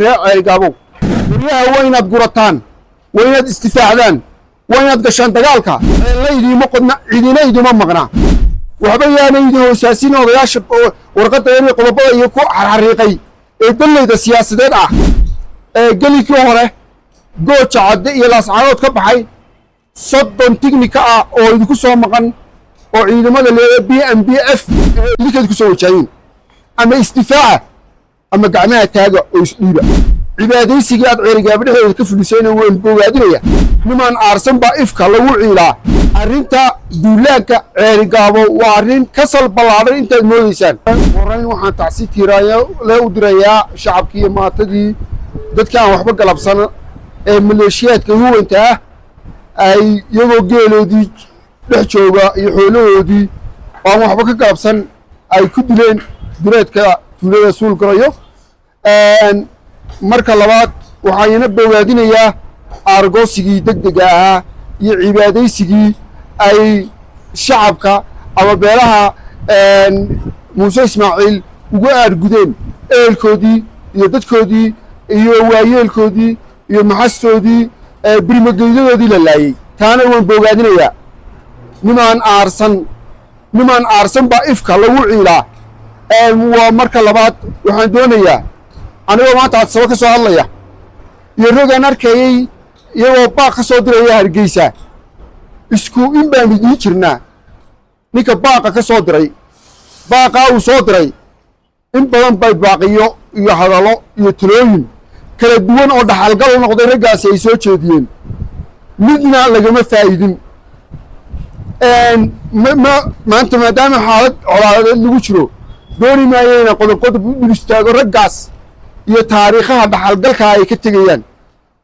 Reer Ceerigaabow, guryaha waa inaad gurataan, waa inaad isdifaacdaan, waa inaad gashaan dagaalka. Ceella idiima qodna, cidina idima maqna. Waxba yaana idin hoosaasin odayaasha warqadda yar iyo qodobada iyo ku xarxariiqay ee dallayda siyaasadeed ah ee gelikii hore Gooja Cadde iyo Laascaanood ka baxay, 30 tignika ah oo idinku soo maqan oo ciidamada leeda BMBF idinka idinku soo wajaahiin. Ama isdifaaca ama gacmaha taaga oo isdhiiba. Cibaadaysigii aad Ceerigaaba dhexdeeda ka fulisayna waan bogaadinaya. Nimaan aarsan baa ifka lagu ciilaa. Arrinta duulaanka Ceerigaabo waa arrin ka sal ballaadhan intaad moodaysaan. Horayn waxaan tacsi tiiraanyo le u dirayaa shacabkii iyo maatadii, dadka aan waxba galabsan ee maleeshiyaadka huwanta ah ay iyagoo geeloodii dhex jooga iyo xoolahoodii oo aan waxba ka galabsan ay ku dileen duleedka tuulada Suulgarayo. Marka labaad, waxaan ina bogaadinayaa aargoosigii deg dega ahaa iyo cibaadaysigii ay shacabka ama beelaha Muuse Ismaaciil ugu aargudeen ehelkoodii iyo dadkoodii iyo waayeelkoodii iyo maxastoodii, birmageydadoodii la laayey. Taana waan bogaadinayaa. Nimaan aarsan, nimaan aarsan baa ifka lagu ciilaa. Waa marka labaad, waxaan doonayaa anigoo maanta Adsabo ka soo hadlaya iyo rogaan arkayey iyagoo baaq ka soo diraya Hargeysa, isku in baanu idiin jirnaa. Ninka baaqa ka soo diray, baaqaa uu soo diray in badan bay baaqiyo iyo hadallo iyo talooyin kala duwan oo dhaxalgal u noqday raggaasi ay soo jeediyeen, midna lagama faa'idin. Ma maanta, maadaama xaalad colaadeed lagu jiro, dooni maayo inaan qodob qodob u dul istaago raggaas iyo taariikhaha dhaxalgalka ay ka tegayaan.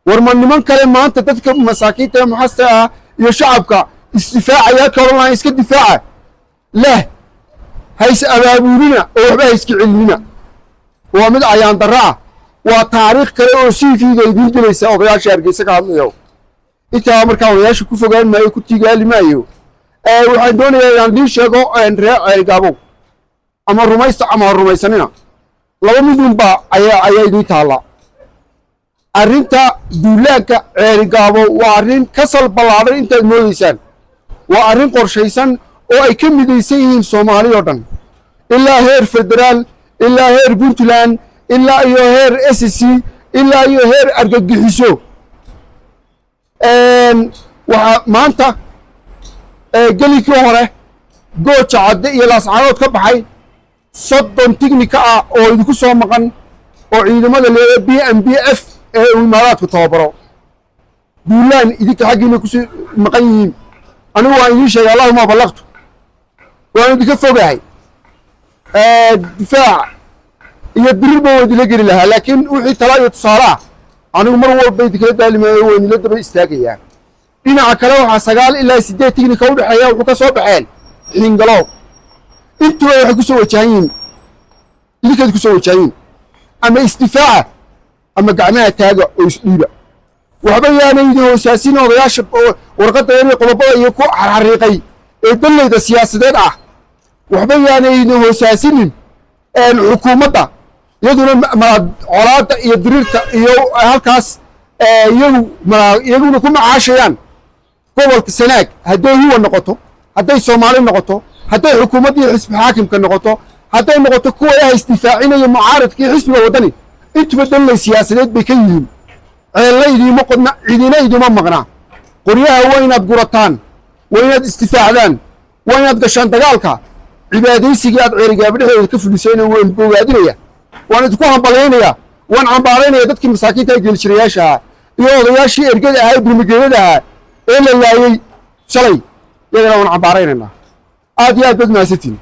War ma niman kale maanta dadka masaakiinta ee muxasta ah iyo shacabka isdifaacaya ka odhan lahayn iska difaaca leh, hays abaabulina oo waxba ha iska celinina, waa mid ayaan darro ah. Waa taariikh kale oo CV-ga idiin gelaysa odayaasha Hargeysa ka hadlayo. Intaa markaa odayaasha ku fogaan maayo, ku tigaali maayo. Waxaan doonayaa inaan idiin sheego, reer Ceerigaabow, ama rumaysta ama ha rumaysanina, laba midunbaa ayaa idiin taalla. Arrinta duulaanka Ceerigaabo waa arrin ka sal ballaadhan intaad moodaysaan. Waa arrin qorshaysan oo ay ka midaysan yihiin Soomaali oo dhan, ilaa heer federaal, ilaa heer Puntland, ilaa iyo heer SC, ilaa iyo heer argagixiso. Waxaa maanta gelikii hore Gooja Cadde iyo Laascaanood ka baxay 30 tignika ah oo idinku soo maqan oo ciidamada leeda BMBF ee uu Imaaraadku tababaro, duulaan idinka xaggiina kusoo maqan yihiin. Anigu waan idiin sheegay, allahuma ballaqtu, waan idinka fogahay. Difaac iyo dirirba waan idinla geli lahaa, laakiin wixii tala iyo tusaale ah anigu mar walba idinkala daalimayo, waan idinla daba istaagayaa. Dhinaca kale, waxaa 9 ilaa 8 tignika u dhexeeya wuxuu ka soo baxeen Xiingalow. Intuba waxay kusoo wajahan yihiin, idinkaad kusoo wajahan yihiin. Ama isdifaaca ama gacmaha taaga oo isdhiiba. Waxba yaana idin hoosaasin odayaasha warqadda yar iyo qodobada iyo ku xarxariiqay ee dallayda siyaasadeed ah. Waxba yaana idin hoosaasinin xukuumadda, iyaduna colaadda iyo diriirta iyo halkaas iyagu iyaguna ku macaashayaan gobolka Sanaag. Hadday huwa noqoto, hadday Soomaali noqoto, hadday xukuumadda iyo xisbi xaakimka noqoto, hadday noqoto kuwa ilaha isdifaacinaya, mucaaradka iyo xisbiga Waddani, intuba dallay siyaasadeed bay ka yihiin. Ceella idiima qodna, cidina idima maqna. Qoryaha waa inaad gurataan, waa inaad isdifaacdaan, waa inaad gashaan dagaalka. Cibaadaysigii aad Ceerigaaba dhexdeeda ka fulisayna waan bogaadinaya, waan idinku hambalyaynaya, waan cambaaraynaya dadkii masaakiinta ee geeljirayaasha ahaa iyo odayaashii ergada ahaa ee birmageedada ahaa ee la laayey shalay, iyagana waan cambaaraynaynaa. Aad iyo aad baad mahadsantiin.